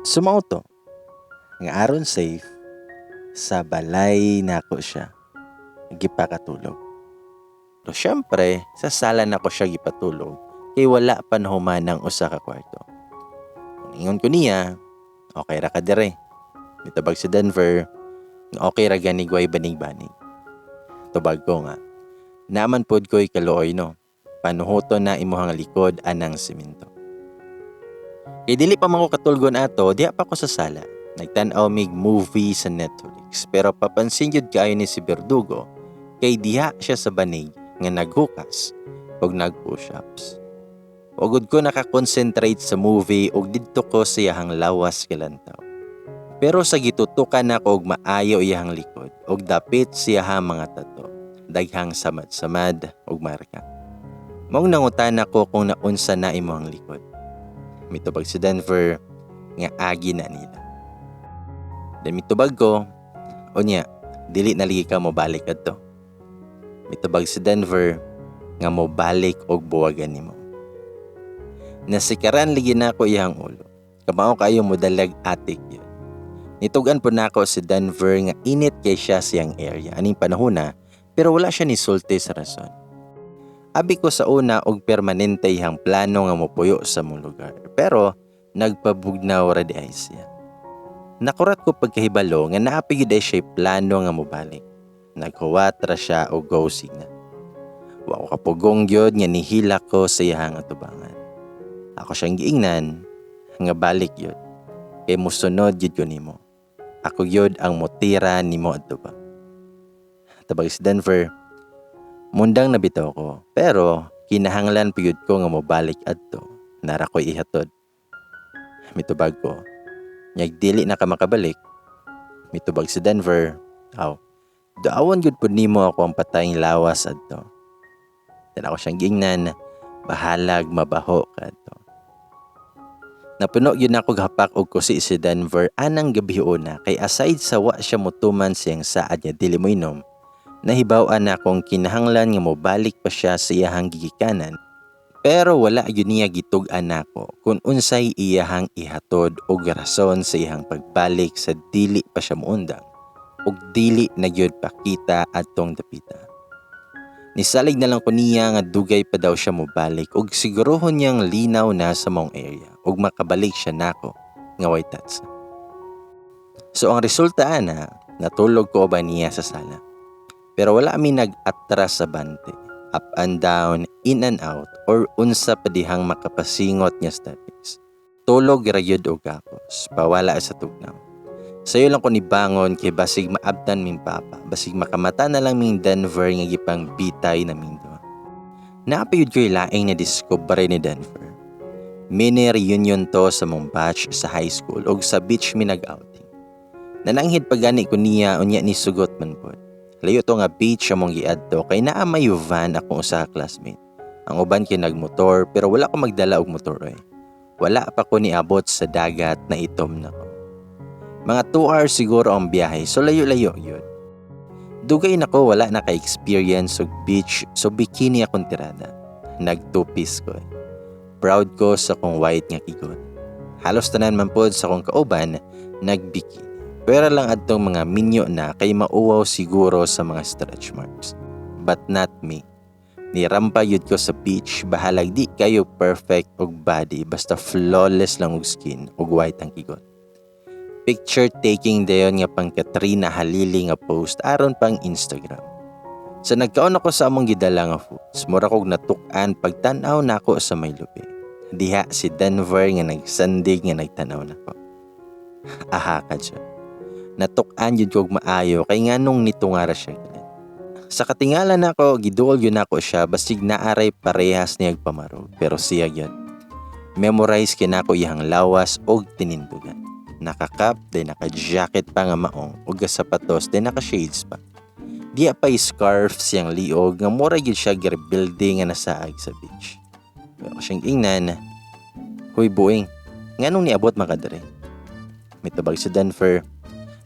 So mao to nga aron safe sa balay nako siya gipakatulog. So syempre sa sala nako siya gipatulog kay wala pa nahuman ang usa ka kwarto. Ingon ko niya, "Okay ra ka dire?" Mitubag si Denver nga okay ra gani, way banig-banig. Tubag ko nga, "Naa man pod ko'y kaluoy, no? Panuhuton na imuhang likod anang simento." Kay dili pa man ko katulgon ato, diha pa ko sa sala. Nagtan-aw mig movie sa Netflix, pero papansin gyud kaayo ni si Berdugo kay diha siya sa banig nga naghukas og nag-push-ups. Wa gud ko nakakonsentrate sa movie ug didto ko sa iyahang lawas gilantaw. Pero sa gitutukan nako og maayo iyahang likod ug dapit sa iyahang mga tato, daghang samad-samad ug marka. Maong nangutana ko kung naunsa na imong likod. Mitubag si Denver nga agi na nila. Then mitubag ko, "Unya, dili na lagi ka mobalik adto?" Mitubag si Denver nga mobalik og buwagan nimo. Nasikaran lagi nako iyang ulo. Kamao kayo modalag atik yun. Nitug-an po nako si Denver nga init kay siya siyang area aning panahona, pero wala siya nisulti sa rason. Abi ko sa una og permanente iyang plano nga mopuyo sa mong lugar, pero nagpabugnaw ra di ay siya. Nakurat ko pagkahibalo nga naa pa gyud ay siya plano nga mobalik. Naghuwat ra siya og go signal. Wa ko kapugong gyud nga nihilak ko sa iyahang atubangan. Ako siyang giingnan nga balik gyud. Kay mosunod gyud ko nimo. Ako gyud ang motira nimo adto ba. Tubag si Denver, mundang na bitaw ko. Pero kinahanglan pa gyud ko nga mobalik adto. Naa ra ko'y ihatod. Mitubag ko, "Nyag dili na ka makabalik?" Mitubag si Denver, "Aw, duawon gyud pud nimo ako ang patayng lawas adto." Then ako siyang giingnan, "Bahalag mabaho ka adto." Napuno gyud nako hapak og kusi si Denver anang gabi una kay aside sa wa siya motuman siyang saad nga dili mo inom, nahibaw-an nakong kinahanglan nga mobalik pa siya sa iyahang gigikanan. Pero wala gyud niya gitug-an nako kung unsay iyahang ihatod og rason sa iyahang pagbalik sa dili pa siya muundang ug dili na gyud pakita adtong dapita. Nisalig na lang ko niya nga dugay pa daw siya mobalik ug sigurohon niyang linaw na sa maong area ug makabalik siya nako nga way tatsa. So ang resulta ana, natulog ko uban niya sa sala. Pero wala mi nag-atras sa bante, up and down, in and out, or unsa pa dihang makapasingot nga steppings. Tulog ra gyud og gapos, pawala sa tugnaw. Sayo lang ko nibangon kay basig maabtan ming papa, basig makamata na lang ming Denver nga gipang bitay na ming duha. Naa pa gyud ko'y laing na discovery ni Denver. Mini reunion to sa mong batch sa high school ug sa beach mi nag-outing. Nananghid pa gani ko niya, unya ni sugot man pod. Layo to nga beach among giadto kay naa may van akong usa ka classmate. Ang uban kay nagmotor, pero wala ko magdala og motor oy. Wala pa ko niabot sa dagat na itom na ko. Mga 2 hours siguro ang biyahe, so layo-layo yun. Dugay na ko wala naka-experience og beach, so bikini akong tirada. Nag two-piece ko eh. Proud ko sa kong white nga kigot. Halos tanan man pod sa kong kauban nagbikini. Pero lang adtong mga minyo na kay mauwaw siguro sa mga stretch marks. But not me. Nirampa yun ko sa beach, bahalag di kayo perfect og body, basta flawless lang og skin ug white ang kigot. Picture taking dayon nga pang Katrina Halili nga post aron pang Instagram. Sa nagkaon ako sa among gidala nga foods, mura kog natuk-an pagtan-aw nako sa may lubi. Diha si Denver nga nagsandig nga nagtan-aw nako. Aha ka dyan. Natuk-an yun kog maayo kay nganong nito nga ra siya galit. Sa katingala nako, giduol yun nako siya basig naaray parehas niyag pamarog, pero siya yun. Memorize kinako iyang lawas og tinindugan. Naka-cap, day naka-jacket pa nga maong, ug sapatos, day naka-shades pa. Diya pa scarf siyang liog nga mura gyud siya girebuilding nga nasaag sa beach. Ako siyang ingnan, "Huy buing, nganong niabot man ka diri?" Mitubag si Denver,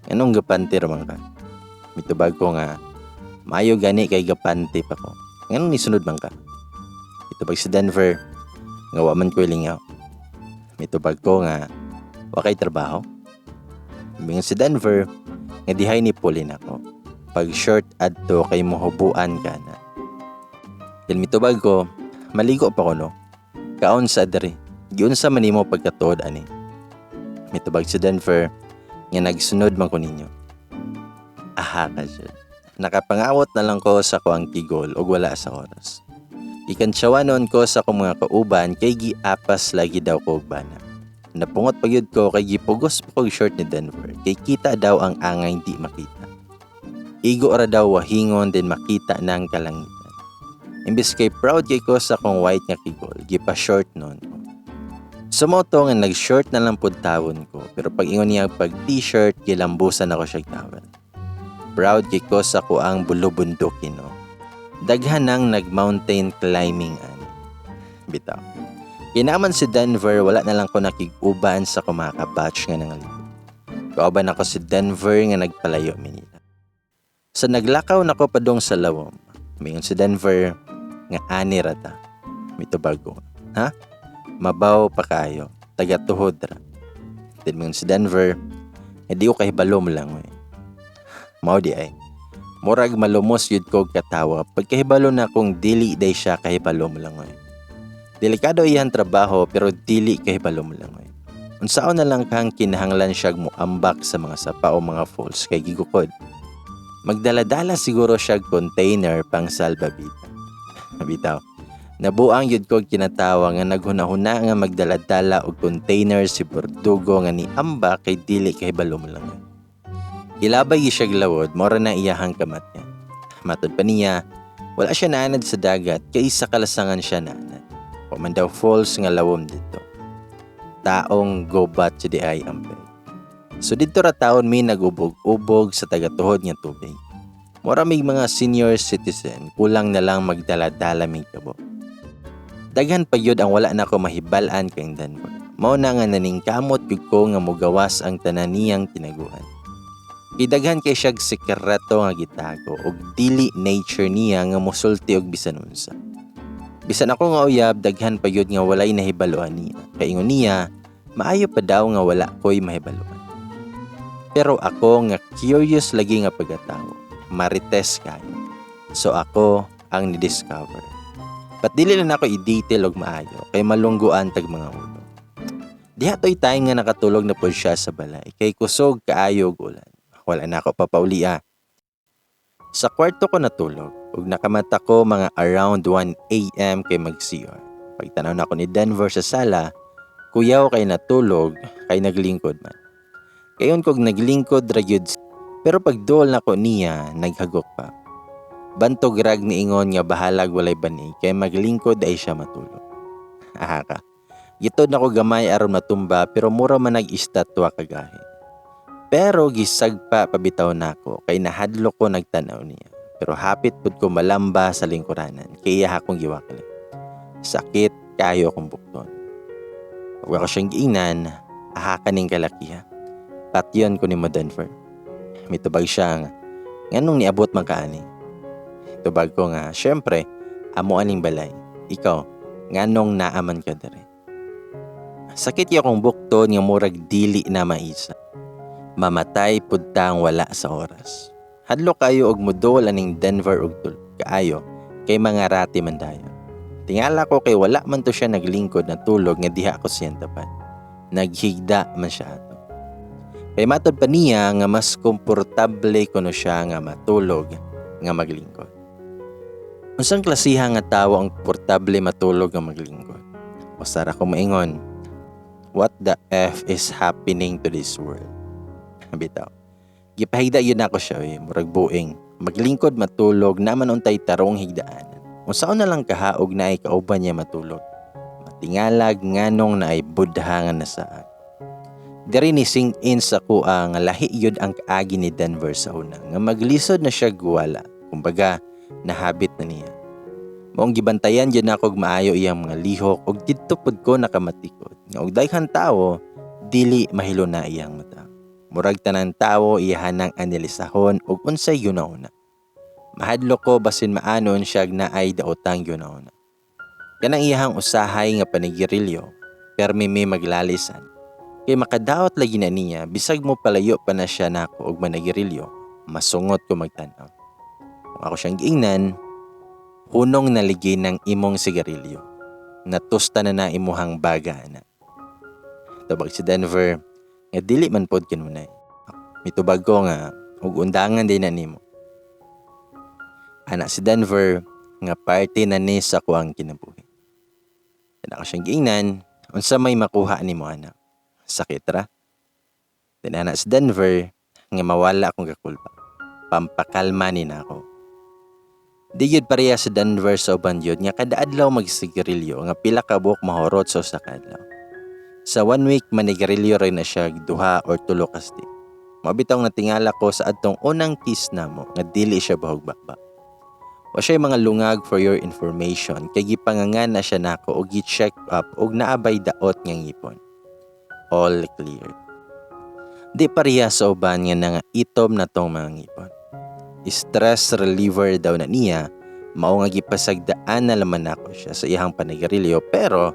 "Nganong gapanti ra man ka?" Mitubag ko nga, "Maayo gani kay gapanti pa ko. Nganong nisunod man ka?" Mitubag si Denver nga wa man ko lingaw. Mitubag ko nga, Wa kay trabaho? Mingon si Denver nga dihay ni puli nako. Pag short adto kay mohubuan ka na. Then mitubag ko, maligo pa ko no. Kaon sa diri. Giunsa man nimo pagkatuod ani? Mitubag si Denver nga nagsunod man ko ninyo. Aha ka jud. Nakapangawot na lang ko sa kuang kigol ug wala sa oras. Ikantsawanon ko sa akong mga kauban kay giapas lagi daw ko og bana. Napungot pa gyud ko kay gipugos pa kog short ni Denver kay kita daw ang angay di makita. Igo ra daw wahingon din makita na ang kalangitan. Imbes kay proud kay ko sa akong white nga kigol, gipa short nun ko. Sumoto nga nag-short na lang pud tawon ko, pero pag ingon niya pag t-shirt, gilambusan ako siya towel. Proud kay ko sa kuang bulubundukin no. Daghan nang nag-mountain climbing ani. Bitaw. Kinaman si Denver, wala na lang ko nakig-uban sa kumaka-batch nga nangalibot. Kauban ako si Denver nga nagpalayo Manila. Sa naglakaw nako padong sa lawom, mingon si Denver nga ani ra ta. Mitubag ko, ha? Mabaw pa kayo, taga tuhod ra. Then mingon si Denver, hindi ko kahibalo mo lang eh. Mao di ay. Murag malumos yun ko katawa pagkahibalo na kung dili day siya kahibalo mo lang eh. Delikado iyang trabaho pero dili kahibalo mo lang eh. Unsaon na lang kang kinahanglan siya muambak sa mga sapa o mga falls kay gigukod. Magdala-dala siguro siya container pang salbabida. Bitaw. Nabuang yun ko kinatawa nga naghunahuna nga magdala-dala og container si Bordugo nga ni amba kay dili kahibalo mo lang. Ilabay siya lawod, mora na iyahang kamat niya. Matod pa niya, wala siya naanad sa dagat kay sa kalasangan siya naanad. Wa man daw falls nga lawom dito. Taong gobat si diay ang peg. So dito ra taon mi nagubog-ubog sa tagatuhod nga tubig. Mura mig mga senior citizen, kulang na lang magdala-dala mig kabo. Daghan pa yun ang wala na ko mahibal-an kang Denver. Mao na nga naningkamot gyud ko nga mogawas ang tanan niyang tinaguan. Kay daghan kay siyag sekreto nga gitago og dili nature niya nga mosulti og bisan unsa. Bisan ako nga uyab, daghan pa yun nga walay nahibaluan niya. Kaingon niya, maayo pa daw nga wala ko'y mahibaluan. Pero ako nga curious lagi nga pagkatao, marites kayo. So ako ang ni-discover. But dili lang ako i-detail og maayo kay malungguan tag mga ulo. Diha to'y time nga nakatulog na pod siya sa balay kay kusog kaayo og ulan. Wala na ako papauli ah. Sa kwarto ko natulog ug nakamata ko mga around 1 a.m. kay mag-CR. Pagtanaw na ako ni Denver sa sala, kuyaw kay natulog kay naglingkod man. Kayon kog naglingkod ra gyud, pero pagduol nako niya naghagok pa. Bantog rag niingon nga bahalag walay bani kay maglingkod ay siya matulog. Aha ka. Gitod nako gamay aron matumba pero mura man nag-istatwa kagahi. Pero gisagpa pabitaw nako kay nahadlok ko nagtanaw niya. Pero hapit pud ko malamba sa lingkuranan kay iya akong giwakli. Sakit kayo akong bukton. Pag ako siyang giingnan, aha ka ning kalakiha. Patyon ko ni mo, Denver. Mitubag siya nga, nganong niabot man ka ani? Tubag ko nga, syempre, amo aning balay. Ikaw, nganong naaman ka dere? Sakit yung akong bukton nga murag dili na maisa. Mamatay pud tang wala sa oras. Hadlok kayo og mudol aning Denver og tulog kaayo kay mga rati man dayon. Tingala ko kay wala man to siya naglingkod na tulog nga diha ako siyang tapat. Naghigda man siya ato. Kay matod pa niya nga mas komportable kuno siya nga matulog nga maglingkod. Unsang klasiha nga tawo ang komportable matulog nga maglingkod? Usara ko maingon, what the F is happening to this world? Bitaw. Gipahigda yun ako siya, eh, murag buing. Maglingkod matulog naman untay tarong higdaan. Unsaon na lang kahaog na ay kauban niya matulog. Matingalag nganong na ay budha nga nasaag. Diri ni sink in sa kuha nga lahi yun ang kaagi ni Denver sa una nga maglisod na siya guwala. Kumbaga, nahabit na niya. Maong gibantayan yun ako og maayo iyang mga lihok ug didto pud ko nakamatikod. Nga og daghan tawo, dili mahilo na iyang mata. Murag tanan tawo iyahanang analisahon ug unsay yunahuna. Mahadlok ko basin maanon siya naay daotang yunahuna. Kanang iyahang usahay nga panigirilyo, permi may maglalisan. Kay makadaot lagi na niya bisag mo palayo pa na siya nako og manigarilyo, masungot ko magtan-aw. Kung ako siyang giingnan, "Hunong naligi ng imong sigarilyo. Natusta na na imuhang baga ana." Tubag si Denver nga dili man pod kanunay. Mitubag ko nga ug undangan din na nimo. Ana si Denver nga parte na ni sa kuang kinabuhi. Then ako siyang giingnan, "Unsa may makuha nimo ana? Sakit ra?" Then ana si Denver nga mawala akong kakulpa. Pampakalma ni nako. Di gyud pareha sa Denver sa uban gyud nga kada adlaw magsigarilyo nga pila ka buok mahurot sa usa ka adlaw. Sa one week manigarilyo rin na siya duha or tulo ka stick. Mao bitawng natingala ko sa adtong unang kiss namo nga dili siya bahog bakba. Wa siya mga lungag, for your information, kay gipangangan na siya nako og gi-check up og naabay daot nga ngipon. All clear. Di pareha sa uban nga nga itom na tong mga ngipon. Stress reliever daw na niya, mao nga gipasagdaan na laman nako siya sa iyang panigarilyo, pero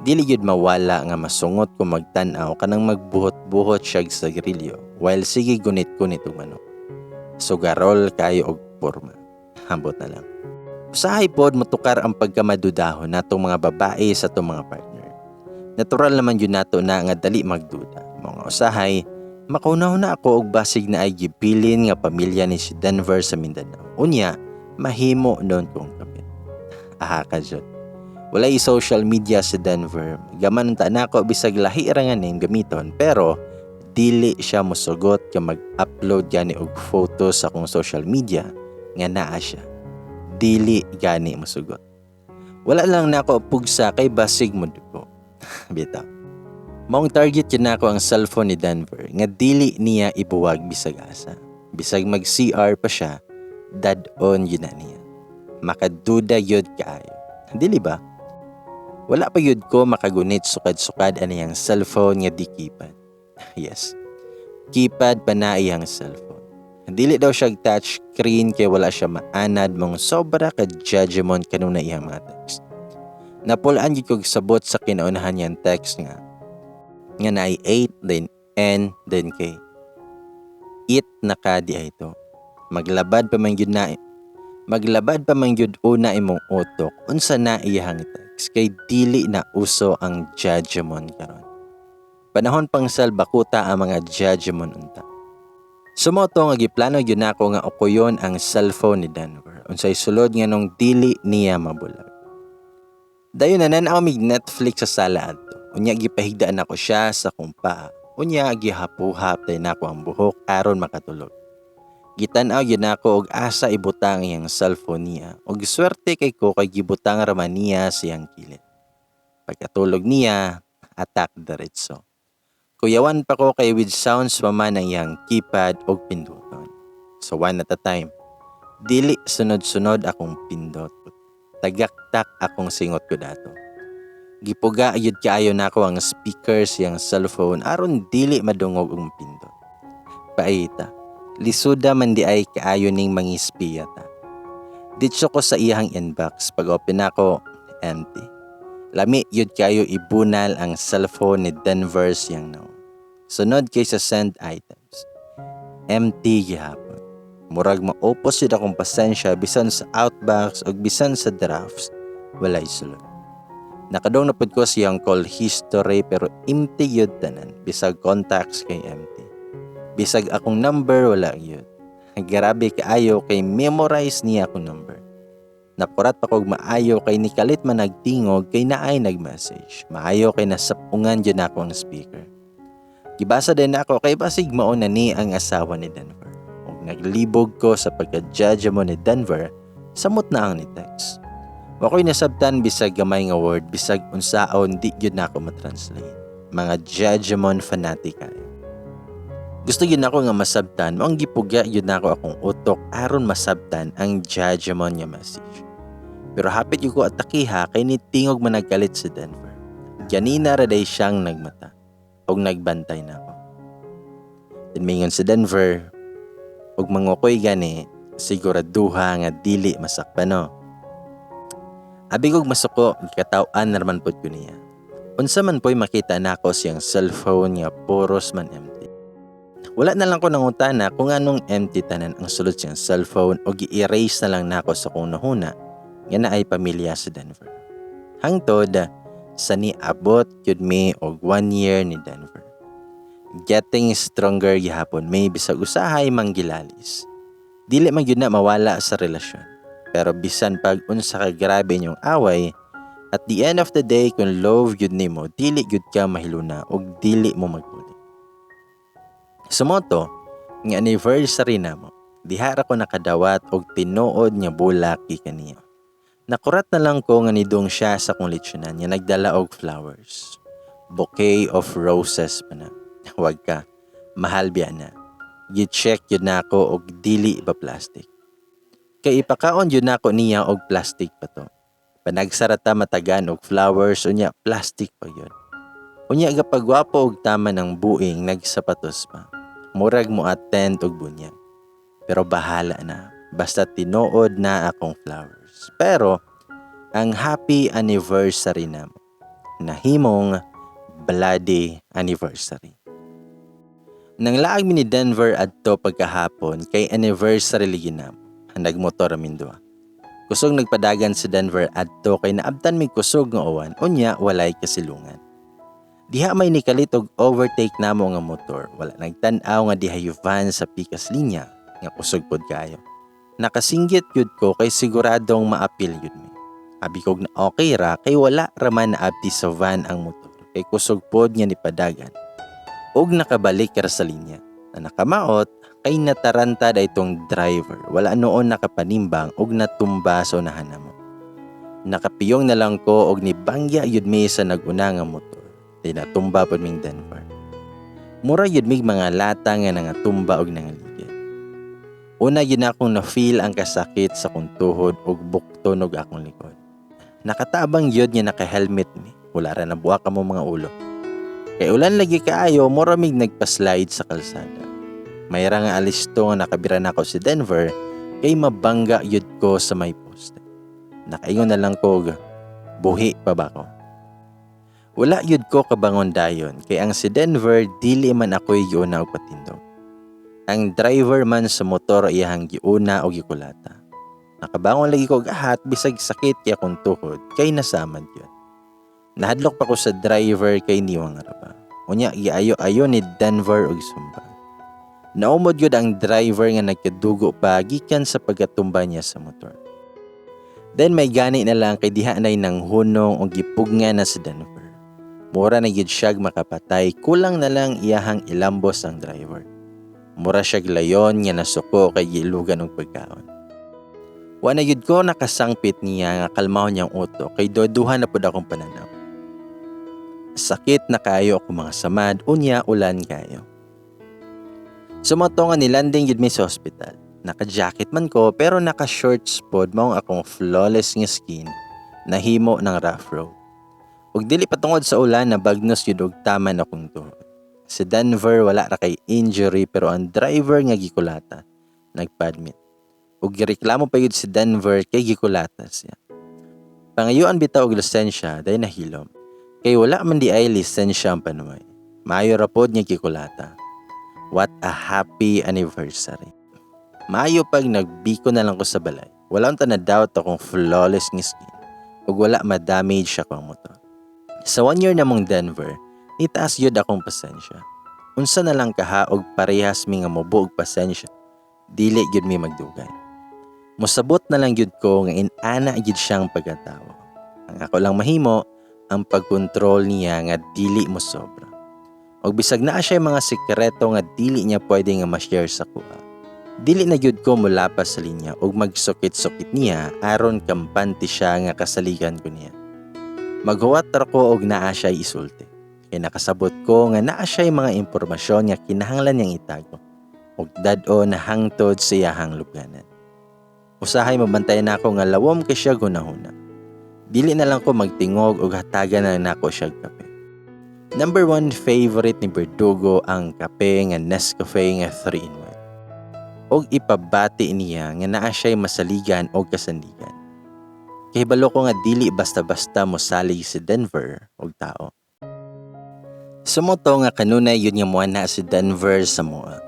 dili gyud mawala nga masungot ko magtan-aw kanang magbuhot-buhot siya sa sigarilyo while sige gunit-gunit og manok. Sugarol kayo og porma. Ambot na lang. Usahay pod motukar ang pagkamadudahon natong mga babae sa atong mga partner. Natural naman yun nato na nga dali magduda. Mga usahay, makauna-una ako og basig na ay gibilin nga pamilya ni si Denver sa Mindanao. Unya, mahimo noon kong kapit. Aha ka jud. Walay social media si Denver. Gaman unta nako bisag lahi ra nga name gamiton, pero dili siya mosugot nga mag-upload gani og photos sa akong social media nga naa siya. Dili gani mosugot. Wala lang nako pugsa kay basig mo dugo. Bitaw. Maong target yun nako ang cellphone ni Denver nga dili niya ibuwag bisag asa. Bisag mag CR pa siya, dad-on yun na niya. Makaduda yun kaayo. Dili ba? Wala pa yun ko makagunit sukad-sukad aniyang cellphone nga di keypad. Yes. Keypad pa na iyang cellphone. Dili daw siya touch screen kay wala siya maanad, mong sobra ka judgment kanuna iyang mga text. Napulaan gyud kog sabot sa kinaunahan niyang text nga nga naay 8 then N then K. It na ka di ay to. Maglabad pa man gyud una imong utok unsa na iyang text kay dili na uso ang judgment karon. Panahon pang salbakuta ang mga judgment unta. Sumoto nga giplano gyud nako nga ukuyon ang cellphone ni Denver unsay sulod nga nung dili niya mabulag. Dayon na nan-aw mig Netflix sa sala adto. Unya gipahigdaan nako siya sa akong paa. Unya gihapuhap day nako ang buhok aron makatulog. Gitan-aw gyud nako og asa ibutang iyang cellphone niya ug swerte kay ko kay gibutang ra man niya siyang kilid. Pagkatulog niya, attack diretso. Kuyawan pa ko kay with sounds pa man ang iyang keypad og pinduton. So one at a time. Dili sunod-sunod akong pindot. Tagaktak akong singot ko dato. Gipuga gyud kaayo nako ang speaker siyang cellphone aron dili madungog og pindot. Paita, lisuda man di ay kaayo ning mangispiya ta. Ditso ko sa iyang inbox. Pag open nako, empty. Lami yun kayo ibunal ang cellphone ni Denver siyang now. Sunod kay sa send items. Empty gihapon. Murag maupos yun akong pasensya, bisan sa outbox o bisan sa drafts, walay sulod. Nakadong na pud ko siyang call history pero empty yun tanan. Bisag contacts kay empty. Bisag akong number, wala yun. Grabe kaayo kay memorize niya akong number. Nakurat pa kog maayo kay nikalit man nagtingog kay naay nagmessage. Maayo kay nasapungan yun ako ang speaker. Gibasa din ako kay basig mao na ni ang asawa ni Denver. Ug naglibog ko sa pagka-judge mo ni Denver, samot na ang ni text. Wa ko'y nasabtan bisag gamay nga word, bisag unsaon di gyud nako matranslate. Mga judgment fanatic kayo. Gusto gyud nako nga masabtan, mao ang gipuga gyud nako akong utok aron masabtan ang judgment nga message. Pero hapit gyud ko atakiha kay nitingog man nagkalit si Denver. Ganina ra day siyang nagmata og nagbantay nako. Then mingon si Denver, "Og mangukoy gani, siguraduha nga dili masakpan, no?" Abi kog masuko, gikataw-an na raman pod ko niya. Unsa man po'y makita nako siyang cellphone nga puros man empty. Wala na lang ko nangutana kung anong empty tanan ang sulod siyang cellphone o gi-erase na lang nako sa kong nahuna nga naay pamilya sa Denver. Hangtod sa niabot gyud mi og 1 year ni Denver. Getting stronger gihapon may bisag usahay manggilalis. Dili man gyud na mawala sa relasyon. Pero bisan pag unsa ka grabe inyong away, at the end of the day, kung love gyud nimo, dili gyud ka mahiluna og dili mo magbuli. So mao to nga anniversary namo, diha ra ko nakadawat og tinuod nga bulak gikan niya. Nakurat na lang ko nga nidung siya sa akong lechonan nga nagdala og flowers. Bouquet of roses pa na. Wag ka, mahal biya na. Gi-check gyud nako og dili ba plastic. Kay ipakaon gyud nako niya og plastic pa to. Panagsara ta matagan og flowers, unya plastic pa gyud. Unya gapagwapo og tama ng buing, nagsapatos pa. Murag mo attend og bunyag. Pero bahala na. Basta tinuod na akong flowers. Pero ang happy anniversary namo nahimong bloody anniversary. Nang laag mi ni Denver adto pagkahapon kay anniversary lagi namo. Nagmotor amin duha. Kusog nagpadagan sa Denver adto kay naabtan mi kusog nga uwan, unya walay kasilungan. Diha may nikalit og overtake namo nga motor. Wala nagtan-aw nga dihay van sa pikas linya nga kusog pod kayo. Nakasinggit gyud ko kay siguradong maapil gyud mi. Abi kog na okay ra kay wala raman naabti sa van ang motor kay kusog pod nga nipadagan. Og nakabalik ra sa linya. Na nakamaot kay nataranta da itong driver. Wala noon nakapanimbang og natumba sa unahan namo. Nakapiyong na lang ko og nibangya yun mi sa naguna nga motor. Di natumba pod ming Denver. Mura yun mig mga lata nga nangatumba og nangaligid. Una yun akong na-feel ang kasakit sa kong tuhod og bukton og akong likod. Nakatabang yun nga naka-helmet mi. Wala ra nabuak mo mga ulo. Kay ulan lagi kaayo, mura mig nagpa-slide sa kalsada. Mayra nga alisto nga nakabira nako si Denver kay mabangga yun ko sa may poste. Nakaingon na lang ko, "Buhi pa ba ko?" Wala yun ko kabangon dayon kay ang si Denver dili man ako'y giuna og patindog. Ang driver man sa motor iyahang giuna og gikulata. Nakabangon lagi ko gahat bisag sakit kay akong tuhod kay nasamad yun. Nahadlok pa ko sa driver kay niwang ra ba. Unya giayo-ayo ni Denver og sumba. Naumod yun ang driver nga nagkadugo pa gikan sa pagkatumba niya sa motor. Then may gani na lang kay diha nay nang hunong og gipugna na si Denver. Mura na gyud siyag makapatay, kulang na lang iyahang ilambos ang driver. Mura siyag layon nga nasuko kay giilugan og pagkaon. Wa na gyud ko nakasangpit niya nga kalmahon niyang utok kay duha na pud akong pananaw. Sakit na kayo ako mga samad, unya ulan kayo. So mao to nga nilanding gyud mi sa ospital. Naka-jacket man ko pero naka-shorts pod, maong akong flawless nga skin nahimo ng rough road. Ug dili pa tungod sa ulan, nabagnos gyud og taman akong tuhod. Si Denver wala ra kay injury pero ang driver nga gikulata nagpa-admit. Ug gireklamo pa gyud si Denver kay gikulata siya. Pangayuan bitaw og lisensya, day nahilom. Kay wala man di ay lisensya ang panuway. Maayo ra pod nga gikulata. What a happy anniversary. Maayo pag nagbiko na lang ko sa balay. Wala unta na doubt akong flawless nga skin ug wala ma-damage akong motor. Sa 1 year namong Denver, nitaas yun akong pasensya. Unsa na lang kaha og parehas mi nga mubo og pasensya, dili gyud mi magdugay. Mosabot na lang gyud ko nga inana gyud siyang pagkatawo. Ang ako lang mahimo, ang pagkontrol niya nga dili mo sobra. Og bisag naa siya mga sekreto nga dili niya pwede nga ma-share sa kuha, dili na gyud ko mulapas sa linya ug magsukit-sukit niya aron kampante siya nga kasaligan ko niya. Maghuwat ra ko og naa siya isulti. Kay nakasabot ko nga naa siya mga impormasyon nga kinahanglan niyang itago ug dad-o na hangtod sa iyahang lubganan. Usahay mabantayan nako nga lawom kay siya hunahuna. Dili na lang ko magtingog og hatagan na nako siya kape. Number one favorite ni Berdugo ang kape nga Nescafe nga 3-in-1. Og ipabati niya nga naa siya'y masaligan og kasandigan. Kahibalo ko nga dili basta-basta mosalig si Denver og tao. Sumuto nga kanunay yun nga muana si Denver sa moa.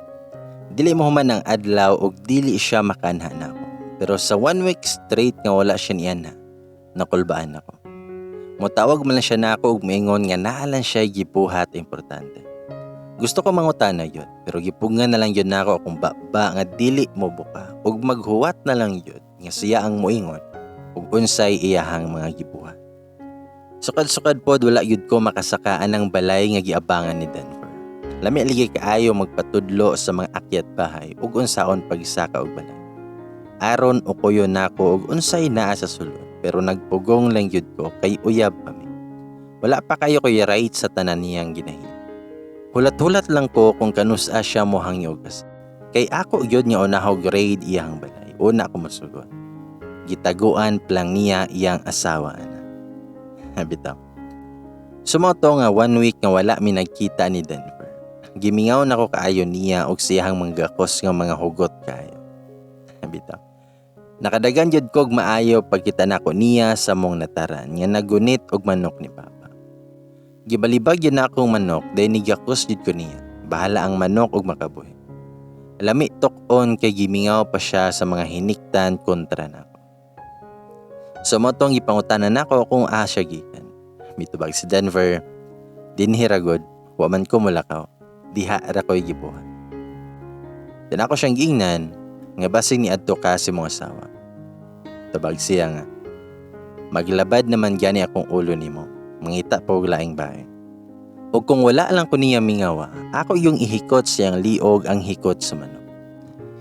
Dili mo human ang adlaw og dili siya makanha nako. Pero sa one week straight nga wala siya niana, nakulbaan ako. Motawag man lang siya nako og moingon nga naa lang siya gibuhat importante. Gusto ko mangutana yun, pero gipugngan na lang yun nako akong baba nga dili mo buka ug maghuwat na lang yun nga siya ang moingon ug unsay iyahang mga gibuhat. Sukad-sukad pod wala yun ko makasakaan ang balay nga giabangan ni Denver. Lami lagi kaayo magpatudlo sa mga akyat bahay ug unsaon pagsaka og balay. Aron ukuyo nako og unsay naa sa sulod, pero nagpugong lang yun ko kay uyab pa mi. Wala pa kayo ko'y right sa tanan niyang ginahimo. Hulat-hulat lang ko kung kanusa siya mo hangyo og. Kay ako gyud nga unahog raid iyang balay. Una ko mosugot. Gitaguan plang niya iyang asawa ana. Bitaw. Sumoto nga one week nga wala mi nagkita ni Denver. Gimingaw nako kaayo niya og siyahang manggakos nga mga hugot kaayo. Bitaw. Nakadagan jud kog maayo pagkita nako niya sa mong nataran nga nagunit og manok ni Papa. Gibalibag yun na akong manok dahil nigakos jud ko niya. Bahala ang manok og makabuhi. Lami tok-on kay gimingaw pa siya sa mga hiniktan kontra nako. Sumotong gipangutanan nako kung asa gikan. Mitubag si Denver, dinhi ra gud, wa man ko mulakaw. Diha ra ko'y gibuhat. Then ako siyang giingnan nga basig ni adto ka sa imong asawa. Tubag siya nga, maglabad naman gani akong ulo nimo, mangita pa og laing bae. O kung wala lang ko niya mingawa, ako yung ihikot siyang liog ang hikot sa manok.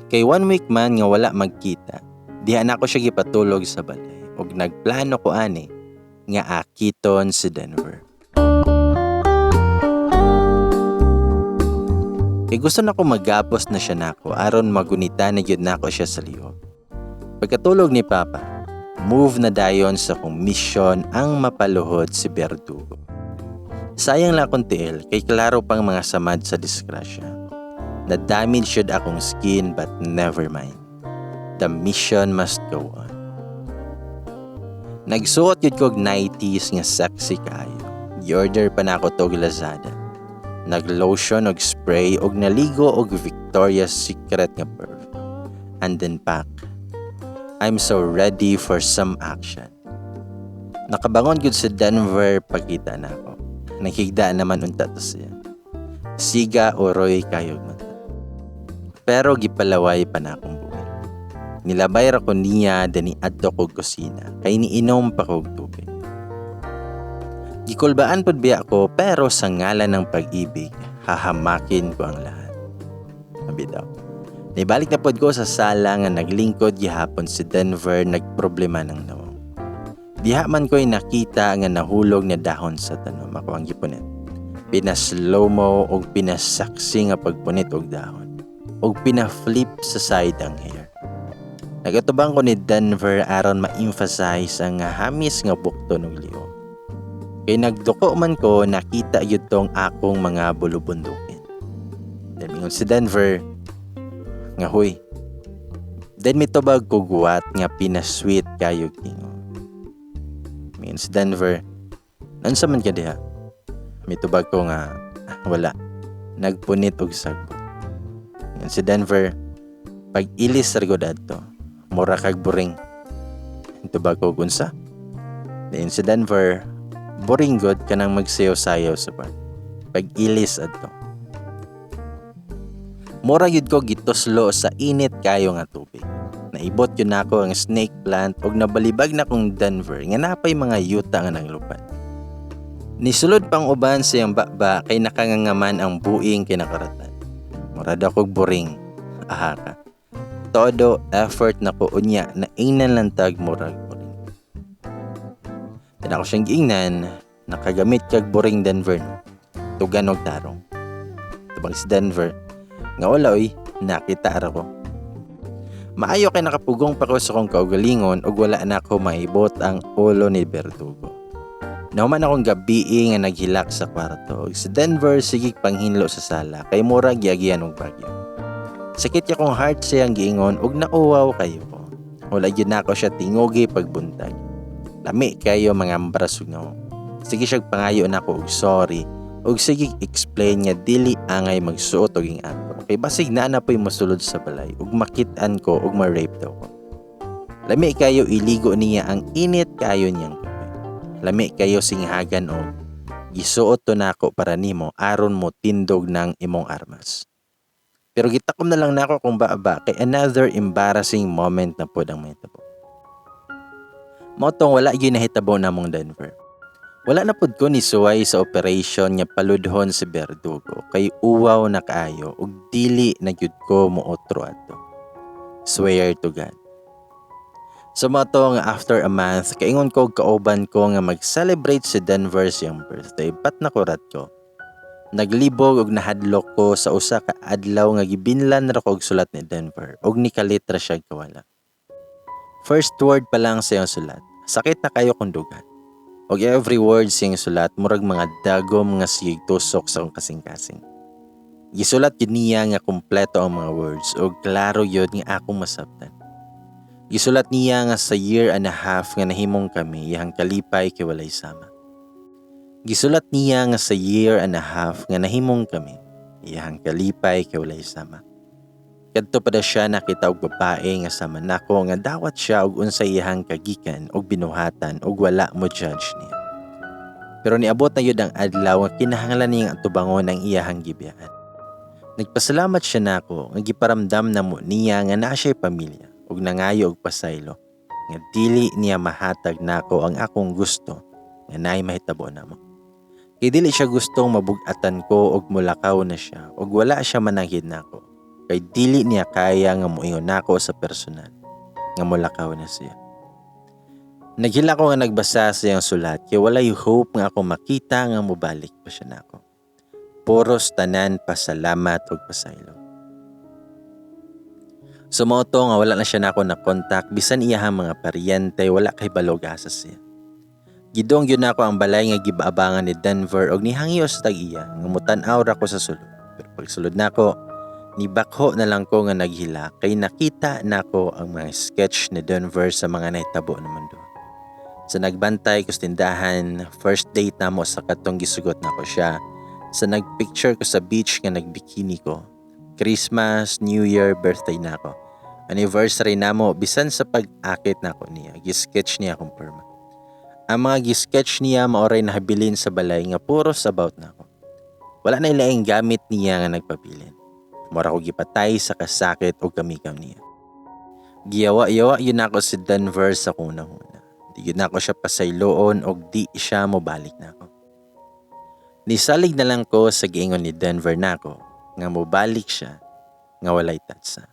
Kay one week man nga wala magkita, diha na ako siya gipatulog sa balay ug nagplano ko ani nga akiton si Denver. Kay gusto na ko magapos na siya nako aron magunita na gyud nako siya sa liog. Pagkatulog ni Papa, move na dayon sa kong mission ang mapaluhod si Berdugo. Sayang lang akong tiil kay klaro pang mga samad sa disgrasya. Na-damage should akong skin, but never mind. The mission must go on. Nagsuot yun kog 90s nga sexy kayo. Gi-order pa na ako tog Lazada. Nag-lotion og spray og naligo og Victoria's Secret nga perfume. And then pack. I'm so ready for some action. Nakabangon gud sa Denver pagkita na ako. Naghigda naman unta to siya. Siga oroy kayog mata. Pero gipalaway pa na akong buhay. Nilabay ra ko niya dani adto kog kusina kay niinom pa kog tubig. Gikulbaan pud biya ko, pero sa ngalan ng pag-ibig, hahamakin ko ang lahat. Sabi daw. Nibalik na pod ko sa sala nga naglingkod gihapon si Denver nagproblema ng nawong. Diha man ko'y nakita nga nahulog na dahon sa tanom ako ang gipunit. Pina-slow mo og pinasaksi nga pagpunit og dahon og pina-flip sa side ang hair. Nagatubang ko ni Denver aron ma-emphasize ang hamis nga bukton og liog. Kay nagduko man ko, nakita yun tong akong mga bulubundukin. Then mingon si Denver nga huy. Then mitubag ko guwat nga pinasweet kayo gingo. Mingon si Denver, "Nansa man ka diha?" Mitubag ko nga, "Ah, wala. Nagpunit og sagbot." Mingon si Denver, "Pag ilis ra gud adto, mura kag buring." Mitubag ko, "Unsa?" Then si Denver, "Boring god kanang magsayaw-sayaw sa bar. Pag ilis adto." Mura yun ko gituslo sa init kayo nga tubig. Naibot yun nako ang snake plant og nabalibag na kong Denver nga napay mga yuta nga nanglupad. Nisulod pang uban siyang baba kay nakangangaman ang buing kinakaratan. Mura daw kog boring. Aha ka. Todo effort na ko unya na ingnan lang tag murag boring. Then ako siyang giingnan, "Nakagamit kag boring, Denver, no? Tugan og tarong." Tubag si Denver, nga wala oy, nakita ra ko. Maayo kay nakapugong pa ko sa akong kaugalingon ug wala na ako maibot ang ulo ni Berdugo. Nahuman akong gabi nga naghilak sa kwarto ug si Denver sige panghinlo sa sala kay mura giagian og bagyo. Sakit ya kong heart siyang giingon ug nauwaw kayo ko. Wala gyud nako siya tingugi pagbuntag. Lami kayo mga ambras ug no. Sige siya pangayo nako og sorry Ug sige explain nga dili angay magsuot og ing-ato kay basig naa na po'y mosulod sa balay ug makit-an ko ug ma-rape daw ko. Lami kayo iligo niya ang init kayo niyang kape. Lami kayo singhagan og gisuot to nako para nimo aron mo tindog ng imong armas. Pero gitakom na lang nako kung baba kay another embarrassing moment na pod ang mahitabo. Mao tong wala gyud nahitabo namong Denver. Wala na pud ko ni suway sa operation nga paludhon si Berdugo kay uwaw na kaayo ug dili na gyud ko mootro adto. Swear to God. So mao to nga after a month, kaingon ko og kauban ko nga mag-celebrate si Denver siyang birthday, but nakurat ko. Naglibog og nahadlok ko sa usa ka adlaw nga gibinlan ra ko og sulat ni Denver ug nikalit ra siya kawala. First word pa lang sa iyang sulat, sakit na kayo kung dugan. Og every word siyang sulat murag mga dagom nga sige tusok sa akong kasing-kasing. Gisulat gyud niya nga kumpleto ang mga words ug klaro gyud nga akong masabtan. Gisulat niya nga sa year and a half nga nahimong kami, iyang kalipay kay walay sama. Gisulat niya nga sa year and a half nga nahimong kami, iyang kalipay kay walay sama. Kadto pa daw siya nakita og babae nga sama nako nga dawat siya og unsay iyang kagikan og binuhatan og wala mo judge niya. Pero niabot na yun ang adlaw nga kinahanglan niyang atubangon ang iyahang gibiyaan. Nagpasalamat siya nako nga giparamdam namo niya nga naa siya'y pamilya ug nangayo og pasaylo nga dili niya mahatag nako ang akong gusto nga naay mahitabo namo. Kay dili siya gustong mabug-atan ko og mulakaw na siya ug wala siya mananghid nako. Kay dili niya kaya nga moingon nako sa personal nga mulakaw na siya. Naghila ko nga nagbasa sa iyang sulat kay walay hope nga ako makita nga mobalik pa siya nako. Puros tanan pasalamat ug pasaylo. So mao to nga wala na siya nako na contact, bisan iyahang mga paryente wala kay balog asa siya. Gidong gyud nako ang balay nga gibaabangan ni Denver og nihangyo sa tag-iya nga mutan-aw ra ko sa sulod. Pero pagsulod nako, nibakho na lang ko nga naghila kay nakita nako ang mga sketch ni Denver sa mga nahitabo naman doon. Sa nagbantay ko sa tindahan, first date namo sa katong gisugot nako siya, sa nagpicture ko sa beach nga nagbikini ko, Christmas, New Year, birthday nako, anniversary namo, bisan sa pag-akit nako niya, gisketch niya akong perma. Ang mga gisketch niya maoray nahabilin sa balay nga puros about nako. Wala na ilaing gamit niya nga nagpabilin. Mura ko gipatay sa kasakit o kamikaw niya. Giyawa-yawa yun ako si Denver sa kuna-huna. Di yun ako siya pasayloon og di siya mobalik na ako. Nisalig na lang ko sa giingon ni Denver nako nga mobalik siya nga walay tatsa.